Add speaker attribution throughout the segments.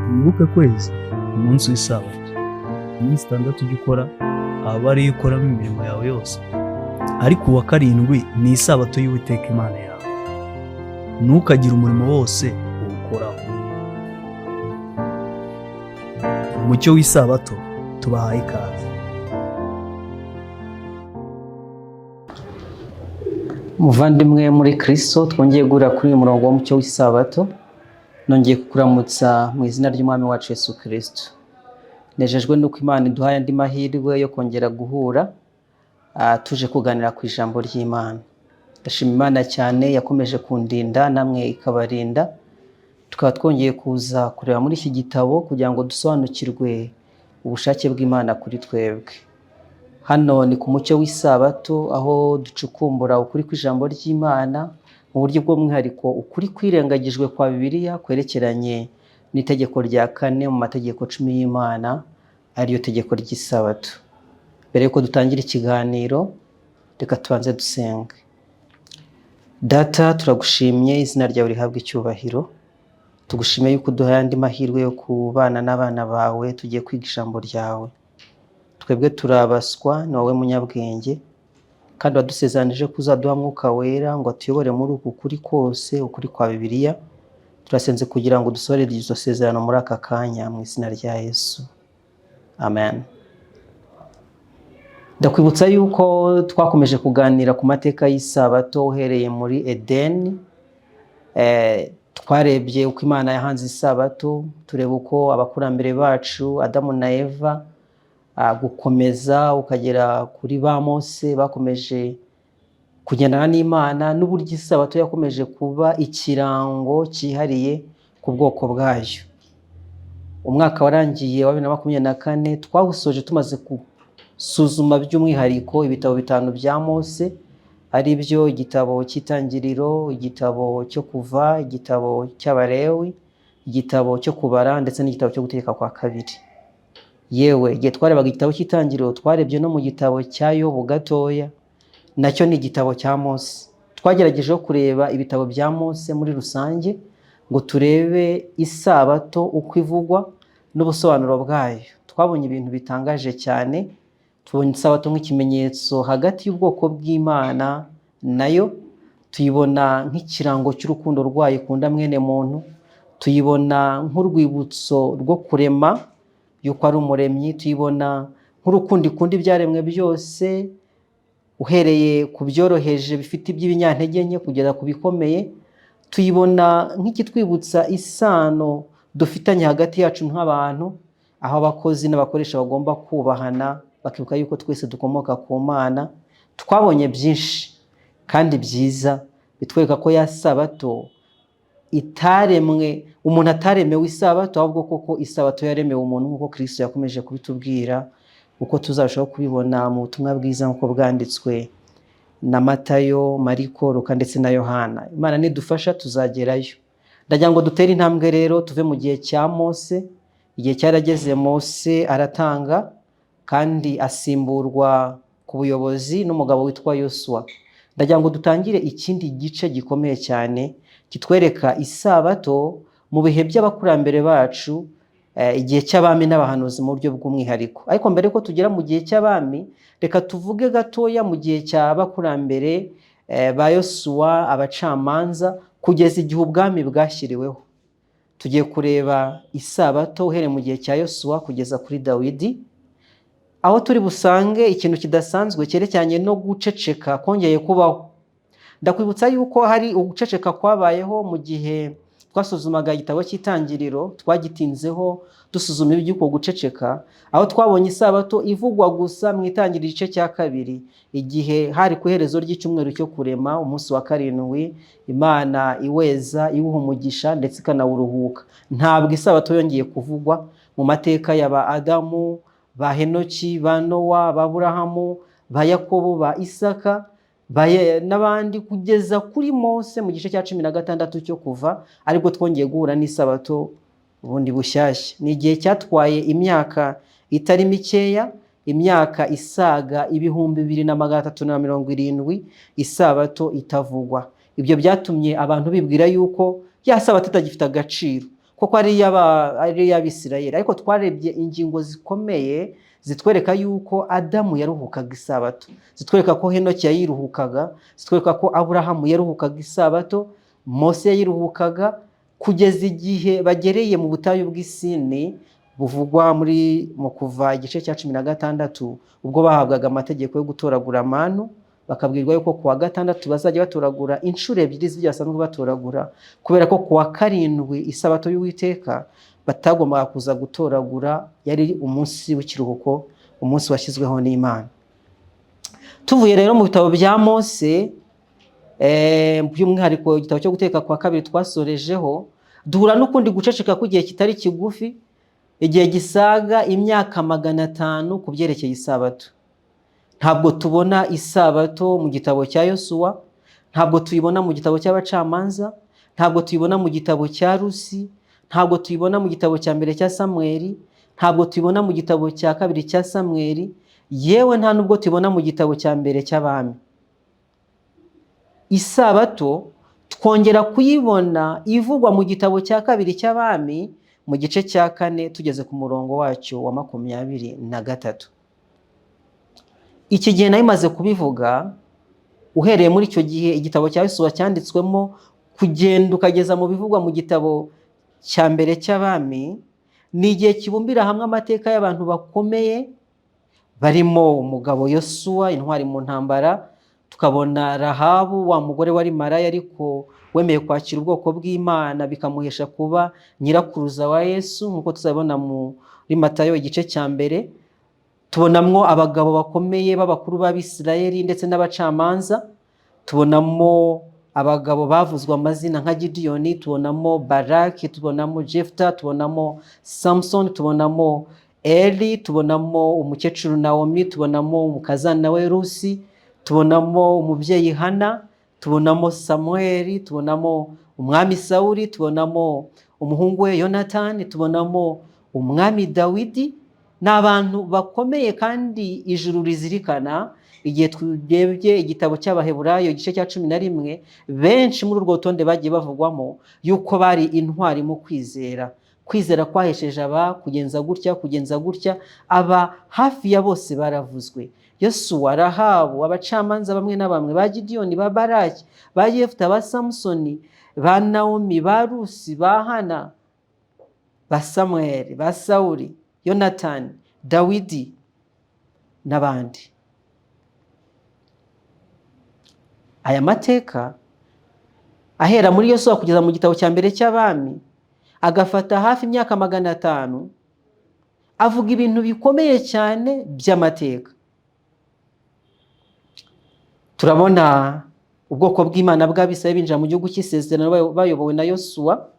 Speaker 1: Wibuke kwezi umunsi w'isabato, iminsi 6 ujya ukora aba ariyo ukoramo imirimo yawe yose, ariko uwa karindwi ni isabato y'Uwiteka Imana yawe, ntukagire umurimo wose uwukoraho. Umucyo w'isabato tubahaye ikaze.
Speaker 2: Muvandimwe muri Kristo, twongeye guhurira kuri uyu murongo w'umucyo w'isabato. Nongeye kukuramutsa mu izina ry'Umwami wacu Yesu Kristo. Nejejwe nuko Imana iduhaye andi mahirwe yo kongera guhura, tuje kuganira ku ijambo ry'Imana. Ndashima Imana cyane yakomeje kundinda namwe ikabarinda, tukaba twongeye kuza kureba muri iki gitabo kugira ngo dusobanukirwe ubushake bw'Imana kuri twebwe. Hano ni ku mucyo w'isabato, aho ducukumbura ukuri kw'ijambo ry'Imana mu buryo bw'umwihariko ukuri kwirengagijwe kwa Bibiliya kwerekeranye n'itegeko rya 4 mu mategeko 10 y'Imana, ariyo tegeko ry'isabato. Mbere yuko dutangira ikiganiro, reka tubanze dusenge. Data, turagushimye, izina ryawe rihabwe icyubahiro. Tugushimiye yuko uduhaye andi mahirwe yo kubana n'abana bawe, tugiye kwiga ijambo ryawe. Twebwe turabaswa, ni wowe munyabwenge, kandi wadusezeranije ko uzaduha Mwuka Wera ngo atuyobore muri uku kuri kose, ukuri kwa Bibiliya. Turasenze kugira ngo dusohorere iryo sezerano muri aka kanya mu izina rya Yesu, amen. Ndakwibutsa yuko twakomeje kuganira ku mateka y'isabato uhereye muri Edeni. Twarebye uko Imana yahanze isabato, tureba uko abakurambere bacu Adamu na Eva, gukomeza ukagera kuri ba Mose bakomeje kugendana n'Imana, n'uburyo isabato yakomeje kuba ikirango cyihariye ku bwoko bwayo. Umwaka warangiye wa 2024 twawusoje tumaze gusuzuma by'umwihariko ibitabo 5 bya Mose, ari byo igitabo cy'Itangiriro, igitabo cyo Kuva, igitabo cy'Abalewi, igitabo cyo Kubara ndetse n'igitabo cyo Gutegeka kwa Kabiri. Yewe igihe twarebaga igitabo cy'Itangiriro, twarebye no mu gitabo cya Yobu gatoya, nacyo ni igitabo cya Mose. Twagerageje kureba ibitabo bya Mose muri rusange ngo turebe isabato uko ivugwa n'ubusobanuro bwayo. Twabonye ibintu bitangaje cyane. Tubonye isabato nk'ikimenyetso hagati y'ubwoko bw'Imana nayo, tuyibona nk'ikirango cy'urukundo rwayo ikunda mwene muntu, tuyibona nk'urwibutso rwo kurema yuko ari umuremyi, tuyibona nk'urukundo ikunda ibyaremwe byose, uhereye ku byoroheje bifite iby'ibinyantege nke kugera ku bikomeye, tuyibona nk'ikitwibutsa isano dufitanye hagati yacu nk'abantu, aho abakozi n'abakoresha bagomba kubahana, bakibuka yuko twese dukomoka ku Mana. Twabonye byinshi kandi byiza bitwereka ko ya sabato itaremwe, umuntu ataremewe isabato, ahubwo koko isabato yaremewe umuntu nk'uko Kristo yakomeje kubitubwira, uko tuzarushaho kubibona mu butumwa bwiza nk'uko bwanditswe na Matayo, Mariko, Luka ndetse na Yohana. Imana nidufasha tuzagerayo. Ndagira ngo dutere intambwe rero tuve mu gihe cya Mose. Igihe cyarageze Mose aratanga kandi asimburwa ku buyobozi n'umugabo witwa Yosuwa. Ndagira ngo dutangire ikindi gice gikomeye cyane kitwereka isabato mu bihe by'abakurambere bacu, igihe cy'abami n'abahanuzi mu buryo bw'umwihariko. Ariko mbere ko tugera mu gihe cy'abami, reka tuvuge gatoya mu gihe cy'abakurambere ba Yosuwa, abacamanza, kugeza igihe ubwami bwashyiriweho. Tugiye kureba isabato uhereye mu gihe cya Yosuwa kugeza kuri Dawidi, aho turi busange ikintu kidasanzwe cyerekeranye no guceceka kongeye kubaho. Ndakwibutsa yuko hari uguceceka kwabayeho mu gihe twasuzumaga igitabo cy'Itangiriro, twagitinzeho dusuzuma iby'uko guceceka, aho twabonye isabato ivugwa gusa mu Itangiriro igice cya 2, igihe hari ku iherezo ry'icyumweru cyo kurema, umunsi wa 7, Imana iweza iwuha umugisha ndetse ikanawuruhuka. Ntabwo isabato yongeye kuvugwa mu mateka ya ba Adamu, ba Henoki, ba Nowa, ba Aburahamu, ba Yakobo, ba Isaka n'abandi, kugeza kuri Mose mu gice cya 16 cyo Kuva, aribwo twongeye guhura n'isabato bundi bushyashya. Ni igihe cyatwaye imyaka itari mikeya, imyaka isaga 2370 isabato itavugwa. Ibyo byatumye abantu bibwira yuko ya sabato itagifite agaciro, koko ari iy'Abisirayeli, ariko twarebye ingingo zikomeye zitwereka yuko Adamu yaruhukaga isabato, zitwereka ko Henoki yayiruhukaga, zitwereka ko Aburahamu yaruhukaga isabato, Mose yayiruhukaga, kugeza igihe bagereye mu butayu bw'Isini buvugwa muri mu Kuva igice cya 16, ubwo bahabwaga amategeko yo gutoragura manu, bakabwirwa yuko kuwa gatandatu bazajya batoragura inshuro ebyiri z'ibyo basanzwe batoragura, kubera ko kuwa karindwi isabato y'Uwiteka batagombaga kuza gutoragura, yari umunsi w'ikiruhuko, umunsi washyizweho n'Imana. Tuvuye rero mu bitabo bya Mose, by'umwihariko igitabo cyo Guteka kwa Kabiri twasorejeho, duhura n'ukundi guceceka kw'igihe kitari kigufi, igihe gisaga imyaka 500 ku byerekeye isabato. Ntabwo tubona isabato mu gitabo cya Yosuwa, ntabwo tuyibona mu gitabo cy'Abacamanza, ntabwo tuyibona mu gitabo cya Rusi, ntabwo tuyibona mu gitabo cya mbere cya Samweli, ntabwo tuyibona mu gitabo cya kabiri cya Samweli, yewe nta nubwo tuyibona mu gitabo cya mbere cy'Abami. Isabato twongera kuyibona ivugwa mu gitabo cya kabiri cy'Abami, mu gice cya 4, tugeze ku murongo wacyo wa 23. Iki gihe nayo imaze kubivuga, uhereye muri icyo gihe igitabo cya Yosuwa cyanditswemo kugenda ukageza mu bivugwa mu gitabo cya mbere cy'Abami, ni igihe kibumbira hamwe amateka y'abantu bakomeye barimo umugabo Yosuwa, intwari mu ntambara, tukabona Rahabu, wa mugore wari maraya ariko wemeye kwakira ubwoko bw'Imana bikamuhesha kuba nyirakuruza wa Yesu, nk'uko tuzabibona muri Matayo igice cya 1. Tubonamwo abagabo bakomeye b'abakuru b'Abisirayeli ndetse n'abacamanza, tubonamo abagabo bavuzwe amazina nka Gidiyoni, tubonamo Baraki, tubonamo Jefuta, tubonamo Samusoni, tubonamo Eli, tubonamo umukecuru Nawomi, tubonamo umukazana we Rusi, tubonamo umubyeyi Hana, tubonamo Samueli, tubonamo umwami Sawuli, tubonamo umuhungu we Yonatani, tubonamo umwami Dawidi. Ni abantu bakomeye kandi ijuru rizirikana. Igihe turebye igitabo cy'Abaheburayo igice cya 11, benshi muri urwo rutonde bagiye bavugwamo yuko bari intwari mu kwizera. Kwizera kwahesheje aba kugenza gutya, kugenza gutya, aba hafi ya bose baravuzwe. Yosuwa, Rahabu, abacamanza bamwe na bamwe, ba Gidiyoni, ba Baraki, ba Yefuta, ba Samusoni, ba Nawomi, ba Rusi, ba Hana, ba Samuel, ba Sawuli, Yonatani, Dawidi n'abandi. Aya mateka ahera muri Yosuwa kugeza mu gitabo cya mbere cy'Abami, agafata hafi imyaka 500, avuga ibintu bikomeye cyane by'amateka. Turabona ubwoko bw'Imana bw'Abisirayeli binjira mu gihugu cy'isezerano bayobowe na Yosuwa,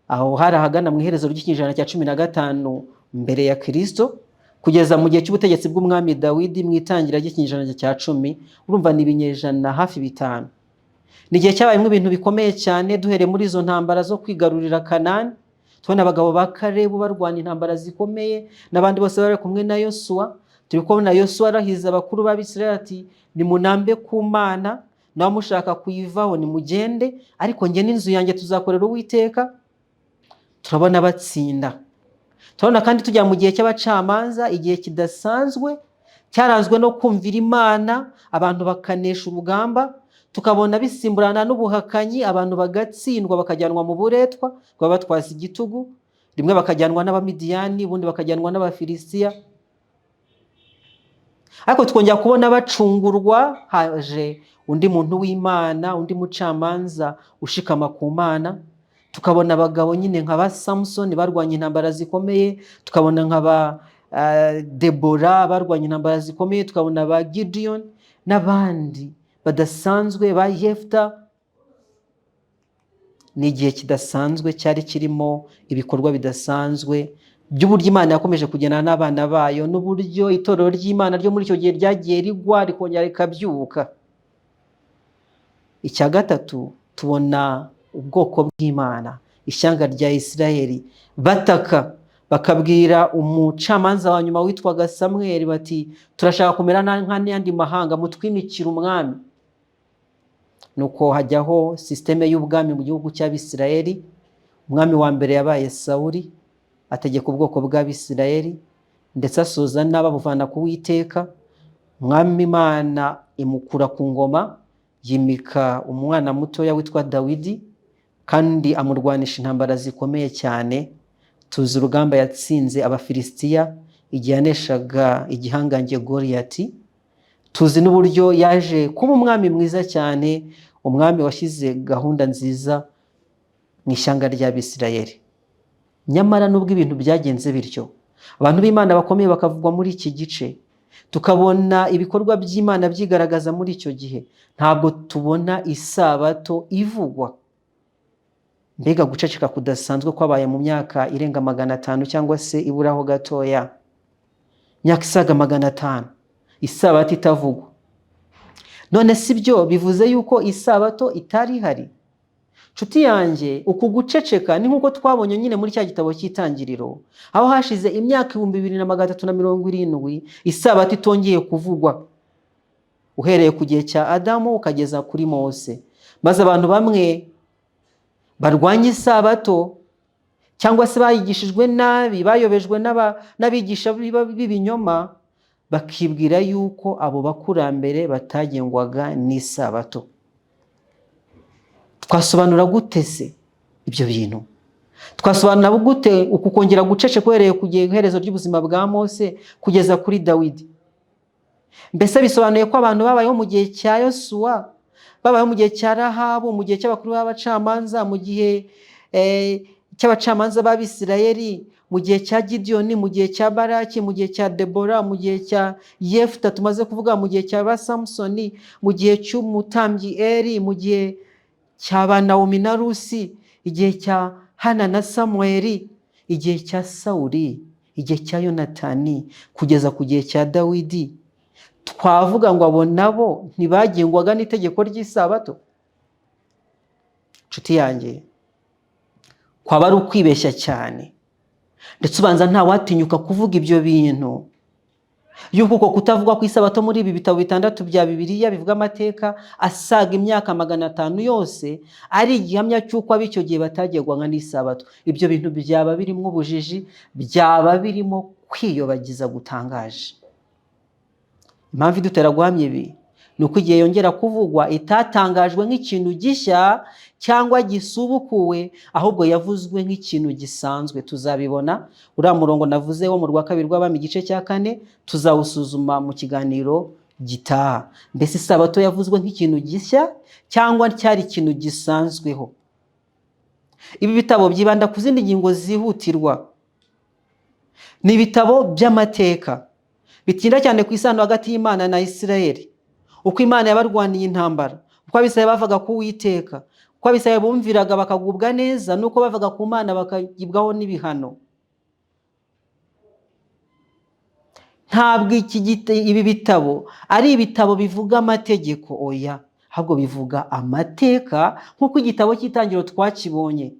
Speaker 2: aho hari ahagana mu iherezo ry'ikinyejana cya 15 mbere ya Kristo, kugeza mu gihe cy'ubutegetsi bw'umwami Dawidi mu itangira ry'ikinyejana cya 10. Urumva ni ibinyejana hafi 5. Ni igihe cyabayemo ibintu bikomeye cyane, duhereye muri izo ntambara zo kwigarurira Kanani, tubona abagabo ba Kalebu barwana intambara zikomeye n'abandi bose bari kumwe na Yosuwa. Turi kubona Yosuwa arahiza abakuru b'Abisirayeli ati nimunambe ku Mana, nawe mushaka kuyivaho nimugende, ariko njye n'inzu yanjye tuzakorera Uwiteka. Turabona batsinda. Turabona kandi tujya mu gihe cy'abacamanza, igihe kidasanzwe cyaranzwe no kumvira Imana, abantu bakanesha urugamba. Tukabona bisimburana n'ubuhakanyi, abantu bagatsindwa bakajyanwa mu buretwa, baba batwaza igitugu, rimwe bakajyanwa n'Abamidiyani, ubundi bakajyanwa n'Abafilisitiya. Ariko twongera kubona bacungurwa, haje undi muntu w'Imana, undi mucamanza ushikama ku Mana. Tukabona abagabo nyine nka ba Samusoni barwanya intambara zikomeye, tukabona nka ba Debora barwanya intambara zikomeye, tukabona ba Gideon n'abandi badasanzwe, ba Yefuta. Ni igihe kidasanzwe cyari kirimo ibikorwa bidasanzwe by'uburyo Imana yakomeje kugendana n'abana bayo, n'uburyo itorero ry'Imana ryo muri icyo gihe ryagiye rigwa rikongera rikabyuka. Icya gatatu, tubona ubwoko bw'Imana, ishyanga rya Isirayeli, bataka bakabwira umucamanza wa nyuma witwaga Samweli bati turashaka kumera nk'andi mahanga, mutwimikire umwami. Nuko hajyaho sisiteme y'ubwami mu gihugu cy'Abisirayeli, Umwami wa mbere yabaye Sawuli, ategeka ubwoko bw'Abisirayeli, ndetse asoza n'ababuvana ku Uwiteka. Umwami Imana imukura ku ngoma, yimika umwana mutoya witwa Dawidi, kandi amurwanisha intambara zikomeye cyane. Tuzi urugamba yatsinze Abafilisitiya igihe yaneshaga igihangange Goliyati. Tuzi n'uburyo yaje kuba umwami mwiza cyane, umwami washyize gahunda nziza mu ishyanga ry'Abisirayeli. Nyamara nubwo ibintu byagenze bityo, abantu b'Imana bakomeye bakavugwa muri iki gice, tukabona ibikorwa by'Imana byigaragaza muri icyo gihe, ntabwo tubona isabato ivugwa. Mbega guceceka kudasanzwe kwabaye mu myaka irenga 500 cyangwa se iburaho gatoya, imyaka isaga 500 isabato itavugwa. None si byo bivuze yuko isabato itari ihari? Nshuti yanjye, uku guceceka ni nk'uko twabonye nyine muri cya gitabo cy'Itangiriro, aho hashize imyaka 2370 isabato itongeye kuvugwa, uhereye ku gihe cya Adamu ukageza kuri Mose. Maze abantu bamwe barwanya isabato cyangwa se bayigishijwe nabi, bayobejwe n'abigisha b'ibinyoma, bakibwira yuko abo bakurambere batagengwaga n'isabato. Twasobanura gute se ibyo bintu? Twasobanura gute uku kongera guceceka uhereye ku iherezo ry'ubuzima bwa Mose kugeza kuri Dawidi? Mbese bisobanuye ko abantu babayeho mu gihe cya Yosuwa, babayeho mu gihe cya Rahabu, mu gihe cy'abakuru b'abacamanza, mu gihe cy'abacamanza b'Abisirayeli, mu gihe cya Gidiyoni, mu gihe cya Baraki, mu gihe cya Debora, mu gihe cya Yefuta tumaze kuvuga, mu gihe cya ba Samusoni, mu gihe cy'umutambyi Eri, mu gihe cya ba Nawomi na Rusi, igihe cya Hana na Samuweli, igihe cya Sawuli, igihe cya Yonatani, kugeza ku gihe cya Dawidi? Twavuga ngo abo nabo ntibagengwaga n'itegeko ry'isabato? Nshuti yanjye, kwaba ari ukwibeshya cyane, ndetse ubanza ntawatinyuka kuvuga ibyo bintu, yuko uko kutavugwa ku isabato muri ibi bitabo bitandatu bya Bibiliya bivuga amateka asaga imyaka 500 yose ari igihamya cy'uko ab'icyo gihe batagengwaga n'isabato. Ibyo bintu byaba birimo ubujiji, byaba birimo kwiyobagiza gutangaje. Impamvu idutera guhamya ibi ni uko igihe yongera kuvugwa itatangajwe nk'ikintu gishya cyangwa gisubukuwe, ahubwo yavuzwe nk'ikintu gisanzwe. Tuzabibona uriya murongo navuze wo mu rwa kabiri rw'Abami igice cya 4, tuzawusuzuma mu kiganiro gitaha. Mbese isabato yavuzwe nk'ikintu gishya cyangwa cyari ikintu gisanzweho? Ibi bitabo byibanda ku zindi ngingo zihutirwa. Ni ibitabo by'amateka bitinda cyane ku isano hagati y'Imana na Isirayeli, uko Imana yabarwaniye intambara, uko Abisirayeli bavaga ku Uwiteka, uko Abisirayeli bumviraga bakagubwa neza, n'uko bavaga ku Mana bakagibwaho n'ibihano. Ntabwo ibi bitabo ari ibitabo bivuga amategeko, oya, ahubwo bivuga amateka nk'uko igitabo cy'Itangiriro twakibonye.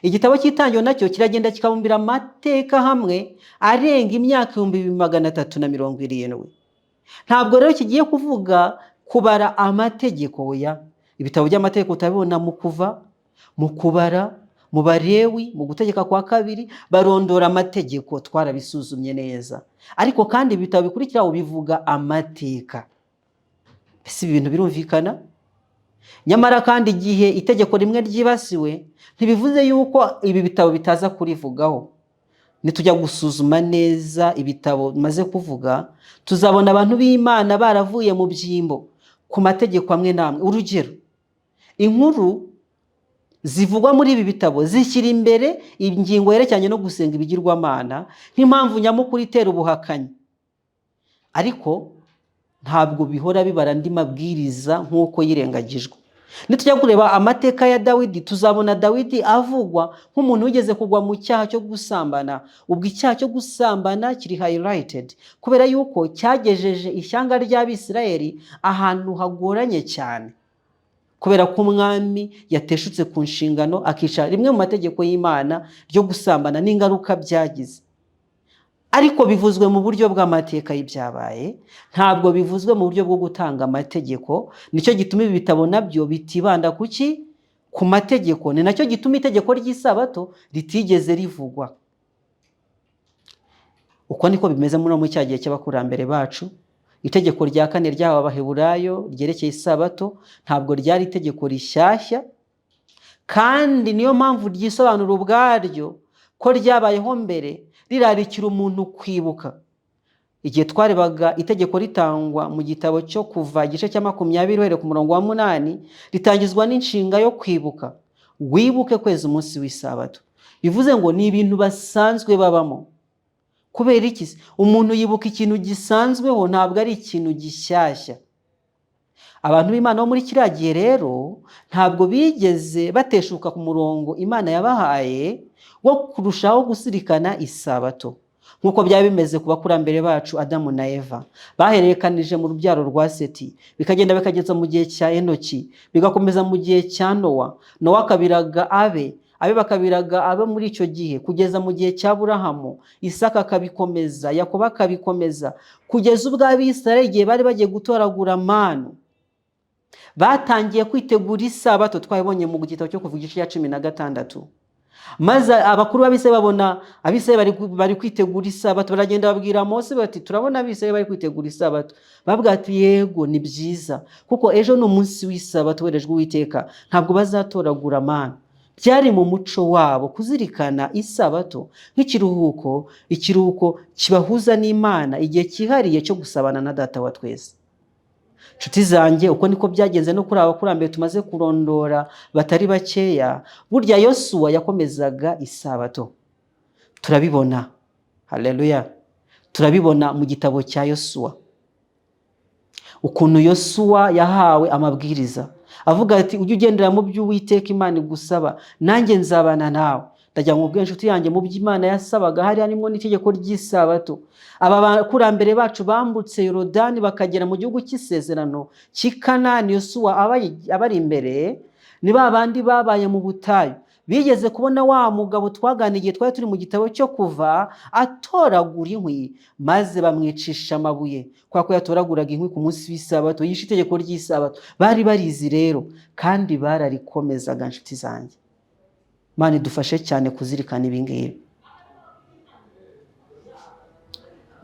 Speaker 2: Igitabo cy'Itangiriro nacyo kiragenda kikabumbira amateka hamwe arenga imyaka 2370. Ntabwo rero kigiye kuvuga kubara amategeko, oya. Ibitabo by'amategeko utabibona mu Kuva, mu Kubara, mu Balewi, mu Gutegeka kwa Kabiri, barondora amategeko, twarabisuzumye neza. Ariko kandi ibitabo bikurikiraho bivuga amateka. Ese ibi bintu birumvikana? Nyamara kandi igihe itegeko rimwe ryibasiwe, ntibivuze yuko ibi bitabo bitaza kurivugaho. Nitujya gusuzuma neza ibitabo bimaze kuvuga, tuzabona abantu b'Imana baravuye mu byimbo ku mategeko amwe n'amwe. Urugero, inkuru zivugwa muri ibi bitabo zishyira imbere ingingo yerekeranye no gusenga ibigirwamana nk'impamvu nyamukuru itera ubuhakanyi. Ariko ntabwo bihora bibara andi mabwiriza nk'uko yirengagijwe. Nitujya kureba amateka ya Dawidi, tuzabona Dawidi avugwa nk'umuntu wigeze kugwa mu cyaha cyo gusambana. Ubwo icyaha cyo gusambana kiri highlighted kubera yuko cyagejeje ishyanga ry'Abisirayeli ahantu hagoranye cyane, kubera ko umwami yateshutse ku nshingano akica rimwe mu mategeko y'Imana ryo gusambana n'ingaruka byagize. Ariko bivuzwe mu buryo bw'amateka y'ibyabaye, ntabwo bivuzwe mu buryo bwo gutanga amategeko. Nicyo gituma ibi bitabo nabyo bitibanda ku ki? ku mategeko. Ni nacyo gituma itegeko ry'isabato ritigeze rivugwa. Uko niko bimeze muri muri cya gihe cy'abakurambere bacu. Itegeko rya kane ryahawe Abaheburayo ryerekeye isabato ntabwo ryari itegeko rishyashya, kandi niyo mpamvu ryisobanura ubwaryo ko ryabayeho mbere, rirarikira umuntu kwibuka. Igihe twarebaga itegeko ritangwa mu gitabo cyo Kuva igice cya 20 uhereye ku murongo wa 8, ritangizwa n'inshinga yo kwibuka. Wibuke kweza umunsi w'isabato. Bivuze ngo ni ibintu basanzwe babamo. Kubera iki? Umuntu yibuka ikintu gisanzweho, ntabwo ari ikintu gishyashya. Abantu b'Imana bo muri kiriya gihe rero ntabwo bigeze bateshuka ku murongo Imana yabahaye wo kurushaho gusirikana isabato, nk'uko byaba bimeze ku bakurambere bacu Adamu na Eva bahererekanije mu rubyaro rwa Seti, bikagenda bikageza mu gihe cya Enoki, bigakomeza mu gihe cya Nowa, Nowa akabiraga abe, abe bakabiraga abe muri icyo gihe, kugeza mu gihe cya Aburahamu, Isaka akabikomeza, Yakobo akabikomeza, kugeza ubwo Abisirayeli igihe bari bagiye gutoragura manu batangiye kwitegura isabato. Twabibonye mu gitabo cyo Kuva igice cya 16. Maze abakuru b'Abisirayeli babona Abisirayeli bari kwitegura isabato, baragenda babwira Mose bati: "Turabona Abisirayeli bari kwitegura isabato." Babwira ati: "Yego, ni byiza, kuko ejo ni umunsi w'isabato werejwe Uwiteka, ntabwo bazatoragura manu." Byari mu muco wabo kuzirikana isabato nk'ikiruhuko, ikiruhuko kibahuza n'Imana, igihe cyihariye cyo gusabana na Data wa twese. Nshuti zanjye, uko niko byagenze no kuri aba bakurambere tumaze kurondora batari bakeya. Burya Yosuwa yakomezaga isabato, turabibona. Haleluya! Turabibona mu gitabo cya Yosuwa, ukuntu Yosuwa yahawe amabwiriza avuga ati: "Ujye ugendera mu byo Uwiteka Imana igusaba, nanjye nzabana nawe." Ndagira ngo ubwe, inshuti yanjye, mu byo Imana yasabaga hari harimo n'itegeko ry'isabato. Aba bakurambere bacu bambutse Yorodani bakagera mu gihugu cy'isezerano cy'i Kanani, Yosuwa abari imbere, ni ba bandi babaye mu butayu, bigeze kubona wa mugabo twaganiye twari turi mu gitabo cyo Kuva atoragura inkwi, maze bamwicisha amabuye kubera ko yatoraguraga inkwi ku munsi w'isabato, yishe itegeko ry'isabato. Bari barizi rero kandi bararikomezaga. Nshuti zanjye, Imana idufashe cyane kuzirikana ibi ngibi.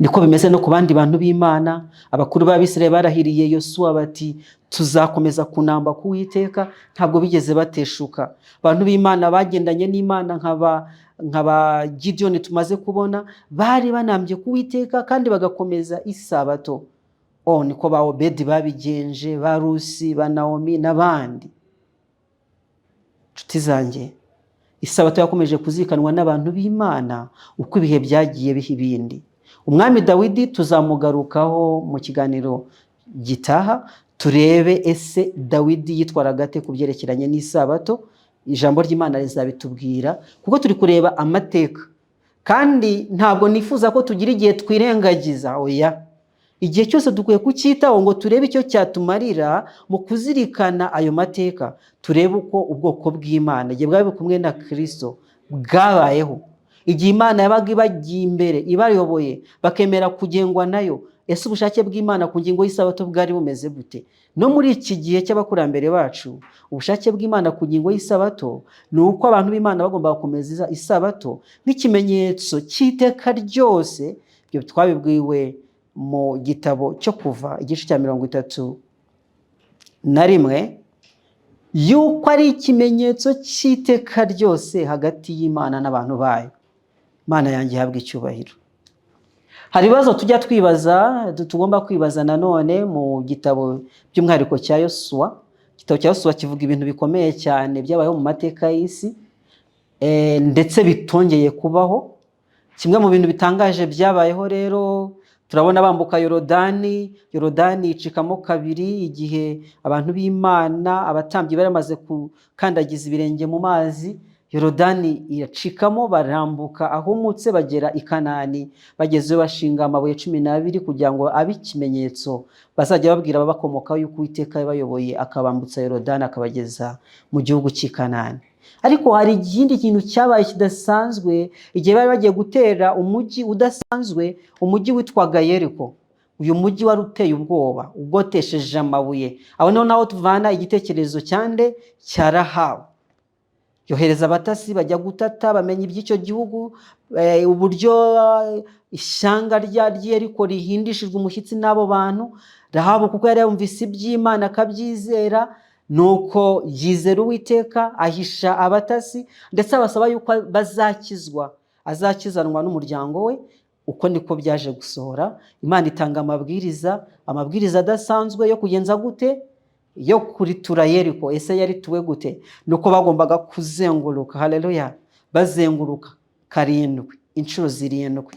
Speaker 2: Niko bimeze no ku bandi bantu b'Imana. Abakuru b'Abisirayeli barahiriye Yosuwa bati: "Tuzakomeza kunamba ku Uwiteka." Ntabwo bigeze bateshuka. Abantu b'Imana bagendanye n'Imana nka ba Gidiyoni tumaze kubona, bari banambye ku Uwiteka kandi bagakomeza isabato. O niko ba Obedi babigenje, ba Rusi, ba Nawomi n'abandi. Nshuti zanjye, isabato yakomeje kuzikanwa n'abantu b'Imana uko ibihe byagiye biha ibindi. Umwami Dawidi tuzamugarukaho mu kiganiro gitaha, turebe ese Dawidi yitwaraga ate ku byerekeranye n'isabato. Ijambo ry'Imana rizabitubwira, kuko turi kureba amateka, kandi ntabwo nifuza ko tugira igihe twirengagiza. Oya, igihe cyose dukwiye kucyitaho ngo turebe icyo cyatumarira mu kuzirikana ayo mateka, turebe uko ubwoko bw'Imana igihe bwari kumwe na Kirisito bwabayeho, igihe Imana yabaga ibagiye imbere ibayoboye, bakemera kugengwa nayo. Ese ubushake bw'Imana ku ngingo y'isabato bwari bumeze bute? No muri iki gihe cy'abakurambere bacu, ubushake bw'Imana ku ngingo y'isabato ni uko abantu b'Imana bagomba gukomeza isabato nk'ikimenyetso cy'iteka ryose. Ibyo twabibwiwe mu gitabo cyo Kuva igice cya 31, yuko ari ikimenyetso cy'iteka ryose hagati y'Imana n'abantu bayo. Imana yanjye ihabwa icyubahiro. Hari ibibazo tujya twibaza, tugomba kwibaza nanone mu gitabo by'umwihariko cya Yosuwa. Igitabo cya Yosuwa kivuga ibintu bikomeye cyane byabayeho mu mateka y'isi, ndetse bitongeye kubaho. Kimwe mu bintu bitangaje byabayeho rero, turabona bambuka Yorodani, Yorodani icikamo kabiri igihe abantu b'Imana, abatambyi, bari bamaze gukandagiza ibirenge mu mazi. Yorodani iracikamo, barambuka ahumutse, bagera i Kanani. Bagezeyo bashinga amabuye 12 kugira ngo abe ikimenyetso bazajya babwira ababakomokaho yuko Uwiteka yabayoboye akabambutsa Yorodani akabageza mu gihugu cy'i Kanani. Ariko hari ikindi kintu cyabaye kidasanzwe igihe bari bagiye gutera umujyi udasanzwe, umujyi witwaga Yeriko. Uyu mujyi wari uteye ubwoba, ugotesheje amabuye. Aho niho naho tuvana igitekerezo cyande cya Rahabu. Yohereza abatasi bajya gutata, bamenya iby'icyo gihugu, uburyo ishyanga ry'Yeriko rihindishijwe umushyitsi n'abo bantu. Rahabu kuko yari yumvise iby'Imana akabyizera, nuko yizera Uwiteka, ahisha abatasi, ndetse abasaba yuko bazakizwa, azakizanwa n'umuryango we. Uko niko byaje gusohora. Imana itanga amabwiriza, amabwiriza adasanzwe yo kugenza gute? Yo kuritura Yeriko. Ese yarituwe gute? Nuko bagombaga kuzenguruka, haleluya, bazenguruka karindwi, inshuro zirindwi,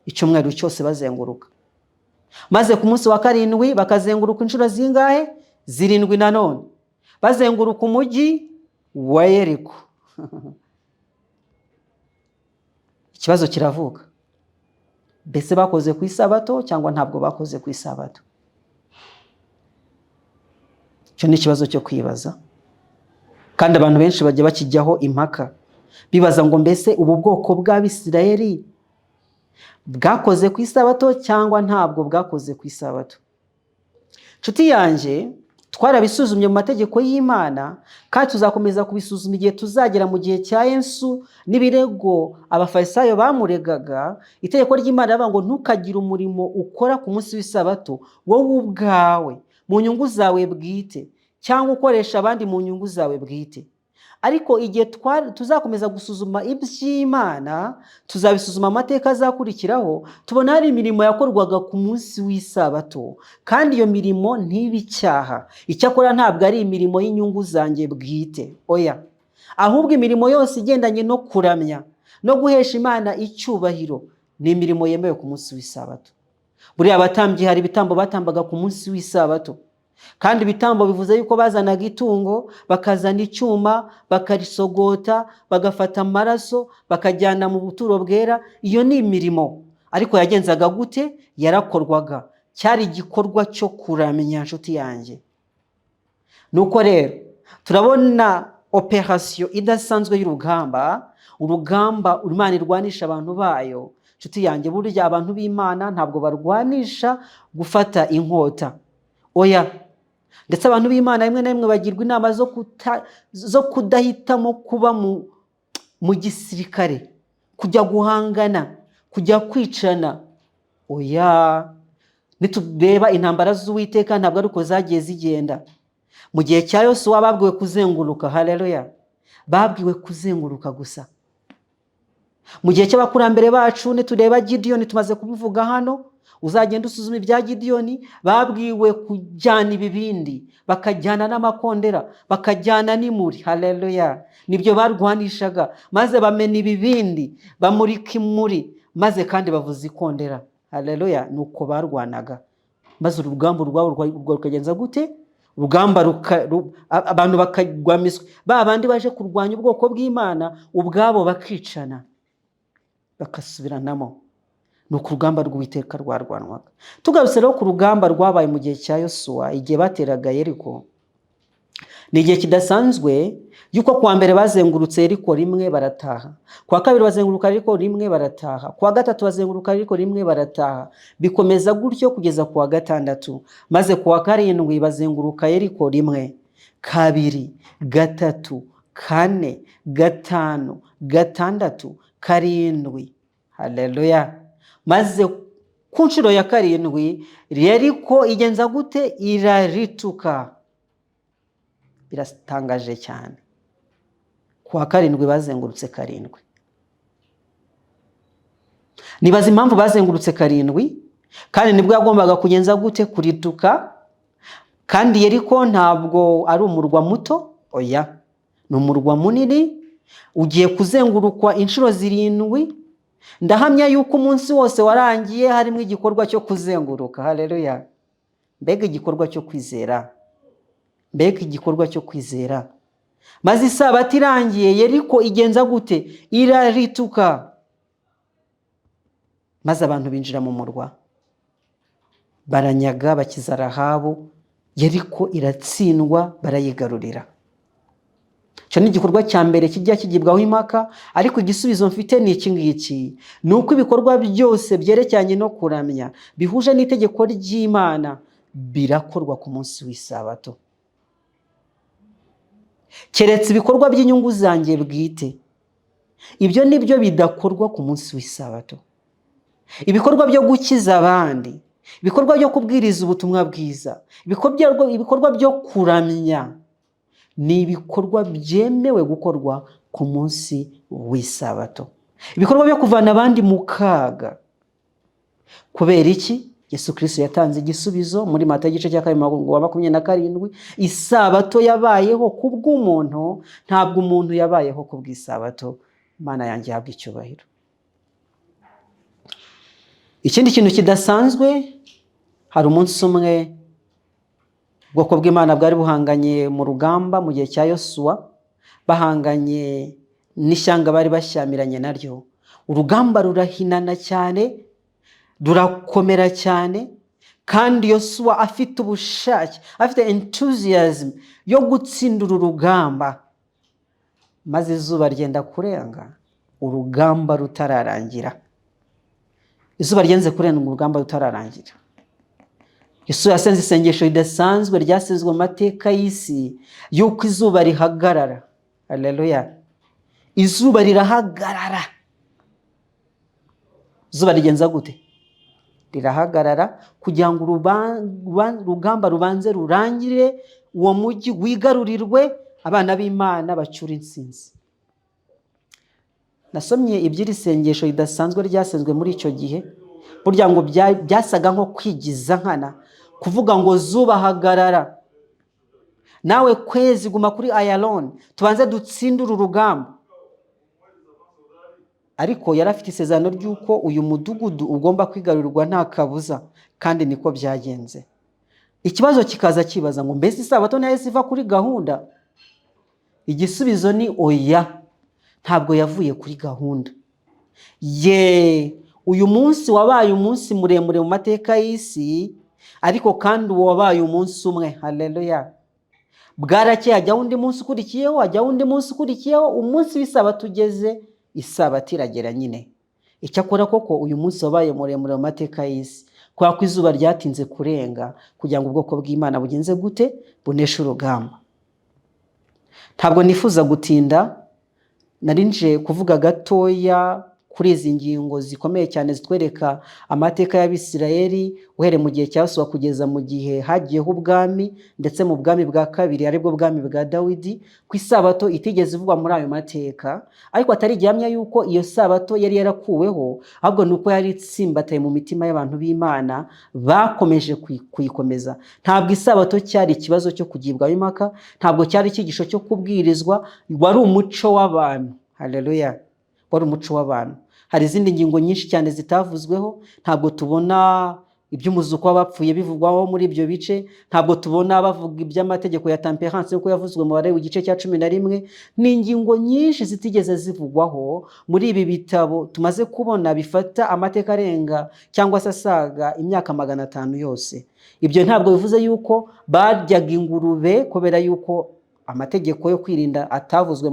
Speaker 2: icyumweru cyose bazenguruka, maze ku munsi wa karindwi bakazenguruka inshuro zingahe? Zirindwi nanone, bazenguruka umujyi wa Yeriko. Ikibazo kiravuka: mbese bakoze ku isabato cyangwa ntabwo bakoze ku isabato? Icyo ni ikibazo cyo kwibaza, kandi abantu benshi bajya bakijyaho impaka, bibaza ngo: mbese ubu bwoko bw'Abisirayeli bwakoze ku isabato cyangwa ntabwo bwakoze ku isabato? Nshuti yanjye, twarabisuzumye mu mategeko y'Imana, kandi tuzakomeza kubisuzuma igihe tuzagera mu gihe cya Yesu n'ibirego Abafarisayo bamuregaga. Itegeko ry'Imana rivuga ngo: ntukagire umurimo ukora ku munsi w'isabato, wowe ubwawe mu nyungu zawe bwite, cyangwa ukoresha abandi mu nyungu zawe bwite. Ariko igihe tuzakomeza gusuzuma iby'Imana, tuzabisuzuma amateka azakurikiraho, tubona hari imirimo yakorwaga ku munsi w'isabato, kandi iyo mirimo ntibe icyaha. Icyakora ntabwo ari imirimo y'inyungu zanjye bwite, oya, ahubwo imirimo yose igendanye no kuramya no guhesha Imana icyubahiro ni imirimo yemewe ku munsi w'isabato. Buriya abatambyi hari ibitambo batambaga ku munsi w'isabato, kandi ibitambo bivuze yuko bazanaga itungo, bakazana icyuma, bakarisogota, bagafata amaraso bakajyana mu buturo bwera. Iyo ni imirimo, ariko yagenzaga gute? Yarakorwaga, cyari igikorwa cyo kuramya, nshuti yanjye. Nuko rero turabona operasiyo idasanzwe y'urugamba, urugamba Imana irwanisha abantu bayo. Nshuti yanjye, burya abantu b'Imana ntabwo barwanisha gufata inkota, oya. Ndetse abantu b'Imana rimwe na rimwe bagirwa inama zo kudahitamo kuba mu gisirikare, kujya guhangana, kujya kwicana, oya. Nitureba intambara z'Uwiteka, ntabwo ari uko zagiye zigenda. Mu gihe cya Yosuwa babwiwe kuzenguruka, haleluya, babwiwe kuzenguruka gusa. Mu gihe cy'abakurambere bacu, nitureba Gidiyoni, tumaze kubivuga hano, uzagenda usuzuma ibya Gidiyoni, babwiwe kujyana ibibindi, bakajyana n'amakondera, bakajyana n'imuri, haleluya. Nibyo barwanishaga, maze bamena ibibindi, bamurika imuri, maze kandi bavuza ikondera, haleluya. Nuko barwanaga, maze urugamba urwabo rukagenza gute? Urugamba abantu bakagwamiswa, ba bandi baje kurwanya ubwoko bw'Imana ubwabo bakicana, bakasubiranamo. Ni uku urugamba rw'Uwiteka rwarwanwaga. Tugarutse rero ku rugamba rwabaye mu gihe cya Yosuwa, igihe bateraga Yeriko, ni igihe kidasanzwe yuko kuwa mbere bazengurutse Yeriko rimwe barataha, kuwa kabiri bazenguruka Yeriko rimwe barataha, kuwa gatatu bazenguruka Yeriko rimwe barataha, bikomeza gutyo kugeza kuwa gatandatu, maze kuwa karindwi bazenguruka Yeriko rimwe, kabiri, gatatu, kane, gatanu, gatandatu, karindwi, haleluya. Maze ku nshuro ya karindwi Yeriko igenza gute? Irarituka. Biratangaje cyane. Kuwa karindwi bazengurutse karindwi. Nibaza impamvu bazengurutse karindwi, kandi nibwo yagombaga kugenza gute? Kurituka. Kandi Yeriko ntabwo ari umurwa muto, oya, ni umurwa munini ugiye kuzengurukwa inshuro zirindwi. Ndahamya yuko umunsi wose warangiye harimo igikorwa cyo kuzenguruka, haleluya. Mbega igikorwa cyo kwizera, mbega igikorwa cyo kwizera! Maze isabato irangiye, Yeriko igenza gute? Irarituka. Maze abantu binjira mu murwa, baranyaga, bakiza Rahabu. Yeriko iratsindwa, barayigarurira. Icyo ni igikorwa cya mbere kijya kigibwaho impaka, ariko igisubizo mfite ni iki ngiki: ni uko ibikorwa byose byerekeranye no kuramya bihuje n'itegeko ry'Imana birakorwa ku munsi w'isabato. Keretse ibikorwa by'inyungu zanjye bwite, ibyo ni byo bidakorwa ku munsi w'isabato. Ibikorwa byo gukiza abandi, ibikorwa byo kubwiriza ubutumwa bwiza, ibikorwa byo kuramya, ni ibikorwa byemewe gukorwa ku munsi w'isabato. Ibikorwa byo kuvana abandi mu kaga. Kubera iki? Yesu Kristo yatanze igisubizo muri Matayo igice cya 2 umurongo wa 27: isabato yabayeho ku bw'umuntu, ntabwo umuntu yabayeho ku bw'isabato. Imana yanjye ihabwa icyubahiro. Ikindi kintu kidasanzwe, hari umunsi umwe ubwoko bw'Imana bwari buhanganye mu rugamba mu gihe cya Yosuwa, bahanganye n'ishyanga bari bashyamiranye naryo. Urugamba rurahinana cyane, rurakomera cyane, kandi Yosuwa afite ubushake, afite enthusiasm yo gutsinda uru rugamba. Maze izuba ryenda kurenga urugamba rutararangira. Izuba ryenze kurenga urugamba rutararangira. Yosuwa yasenze isengesho ridasanzwe ryasizwe mu mateka y'isi, y'uko izuba rihagarara. Haleluya! Izuba rirahagarara. Izuba rigenza gute? Rirahagarara kugira ngo urugamba rubanze rurangire, uwo mujyi wigarurirwe, abana b'Imana bacyure intsinzi. Nasomye iby'iri sengesho ridasanzwe ryasenzwe muri icyo gihe. Burya ngo byasaga nko kwigiza nkana kuvuga ngo: "Zuba, hagarara, nawe kwezi guma kuri Ayaloni, tubanze dutsinde uru rugamba." Ariko yari afite isezerano ry'uko uyu mudugudu ugomba kwigarurirwa nta kabuza, kandi niko byagenze. Ikibazo kikaza kibaza ngo: mbese isabato nayo iva kuri gahunda? Igisubizo ni oya, ntabwo yavuye kuri gahunda. Ye, uyu munsi wabaye umunsi muremure mu mateka y'isi, ariko kandi uwo wabaye umunsi umwe. Haleluya! Bwarakeye, hajyaho undi munsi ukurikiyeho, hajyaho undi munsi ukurikiyeho. Umunsi w'isabato ugeze, isabato iragera nyine. Icyakora koko uyu munsi wabaye muremure mu mateka y'isi, kubera ko izuba ryatinze kurenga kugira ngo ubwoko bw'Imana bugenze gute? Buneshe urugamba. Ntabwo nifuza gutinda. Nari nje kuvuga gatoya kuri izi ngingo zikomeye cyane zitwereka amateka y'Abisirayeli uhereye mu gihe cya Yosuwa kugeza mu gihe hagiyeho ubwami, ndetse mu bwami bwa kabiri, aribwo bwami bwa Dawidi, ku isabato itigeze ivugwa muri ayo mateka, ariko atari igihamya yuko iyo sabato yari yarakuweho, ahubwo ni uko yari itsimbataye mu mitima y'abantu b'Imana, bakomeje kuyikomeza. Ntabwo isabato cyari ikibazo cyo kugibwaho impaka, ntabwo cyari icyigisho cyo kubwirizwa, wari umuco w'abantu. Haleluya! Wari umuco w'abantu. Hari izindi ngingo nyinshi cyane zitavuzweho. Ntabwo tubona iby'umuzuko w'abapfuye bivugwaho muri ibyo bice, ntabwo tubona bavuga iby'amategeko ya temperance nk'uko yavuzwe mu Balewi igice cya 11. Ni ingingo nyinshi zitigeze zivugwaho muri ibi bitabo tumaze kubona bifata amateka arenga cyangwa se asaga imyaka 500 yose. Ibyo ntabwo bivuze yuko baryaga ingurube kubera yuko amategeko yo kwirinda atavuzwe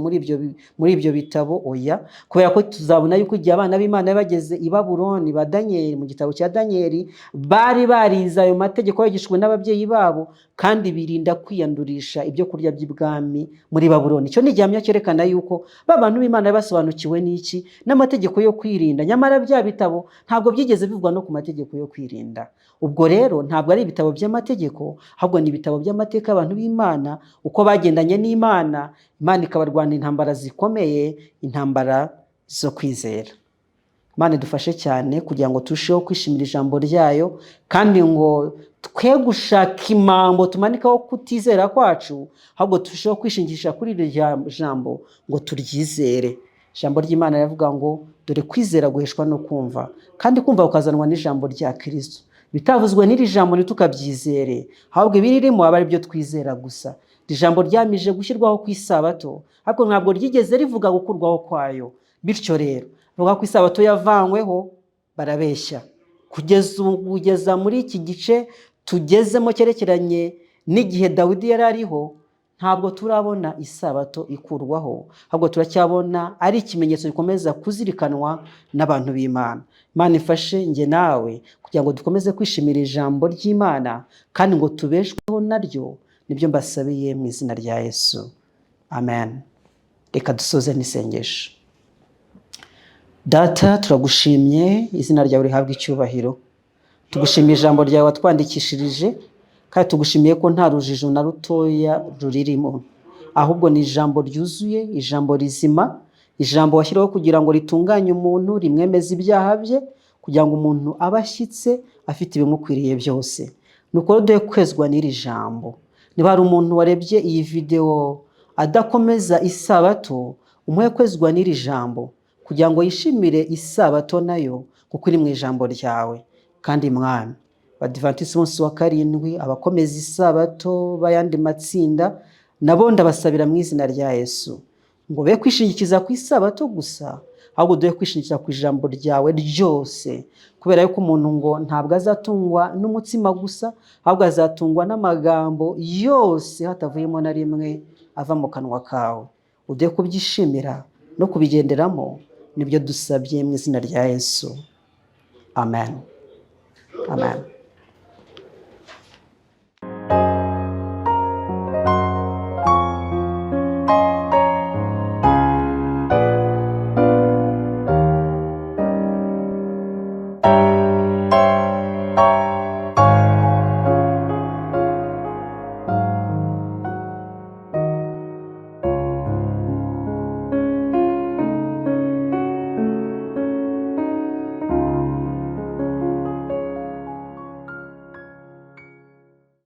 Speaker 2: muri ibyo bitabo. Oya, kubera ko tuzabona yuko igihe abana b'Imana bageze i Babuloni, ba Daniyeli mu gitabo cya Daniyeli, bari barize ayo mategeko yigishijwe n'ababyeyi babo, kandi birinda kwiyandurisha ibyo kurya by'ibwami muri Babuloni. Icyo ni igihamya cyerekana yuko ba bantu b'Imana basobanukiwe n'iki? N'amategeko yo kwirinda. Nyamara bya bitabo ntabwo byigeze bivugwa no ku mategeko yo kwirinda. Ubwo rero ntabwo ari ibitabo by'amategeko, ahubwo ni ibitabo by'amateka y'abantu b'Imana, uko bagendanye n'Imana, Imana ikabarwana intambara zikomeye, intambara zo kwizera. Imana idufashe cyane kugira ngo turusheho kwishimira ijambo ryayo, kandi ngo twe gushaka impambo tumanikaho kutizera kwacu, ahubwo turusheho kwishingisha kuri iri jambo ngo turyizere. Ijambo ry'Imana riravuga ngo: "Dore kwizera guheshwa no kumva, kandi kumva kukazanwa n'ijambo rya Kristo." Bitavuzwe n'iri jambo ntitukabyizere, ahubwo ibiririmo aba ari byo twizera gusa. Iri jambo ryamije gushyirwaho ku isabato, ariko ntabwo ryigeze rivuga gukurwaho kwayo. Bityo rero, bavuga ko isabato yavanyweho barabeshya. Kugeza ubu, kugeza muri iki gice tugezemo cyerekeranye n'igihe Dawidi yari ariho, ntabwo turabona isabato ikurwaho, ahubwo turacyabona ari ikimenyetso gikomeza kuzirikanwa n'abantu b'Imana. Imana ifashe njye nawe kugira ngo dukomeze kwishimira ijambo ry'Imana kandi ngo tubeshweho naryo. Nibyo mbasabiye mu izina rya Yesu. Amen. Reka dusoze n'isengesho. Data, turagushimye, izina ryawe rihabwa icyubahiro. Tugushimiye ijambo ryawe watwandikishirije, kandi tugushimiye ko nta rujijo na rutoya ruririmo, ahubwo ni ijambo ryuzuye, ijambo rizima, ijambo washyiriweho kugira ngo ritunganye umuntu, rimwemeze ibyaha bye, kugira ngo umuntu abe ashyitse afite ibimukwiriye byose. Nuko rero duhe kwezwa n'iri jambo. Niba hari umuntu warebye iyi videwo adakomeza isabato, umuhe kwezwa n'iri jambo kugira ngo yishimire isabato nayo, kuko iri mu ijambo ryawe. Kandi Mwami, Badivantisi umunsi wa karindwi, abakomeza isabato b'ayandi matsinda nabo ndabasabira mu izina rya Yesu ngo be kwishingikiza ku isabato gusa, ahubwo duhe kwishingikiza ku ijambo ryawe ryose, kubera yuko umuntu ngo ntabwo azatungwa n'umutsima gusa, ahubwo azatungwa n'amagambo yose hatavuyemo na rimwe ava mu kanwa kawe. Uduhe kubyishimira no kubigenderamo, nibyo dusabye mu izina rya Yesu. Amen. Amen.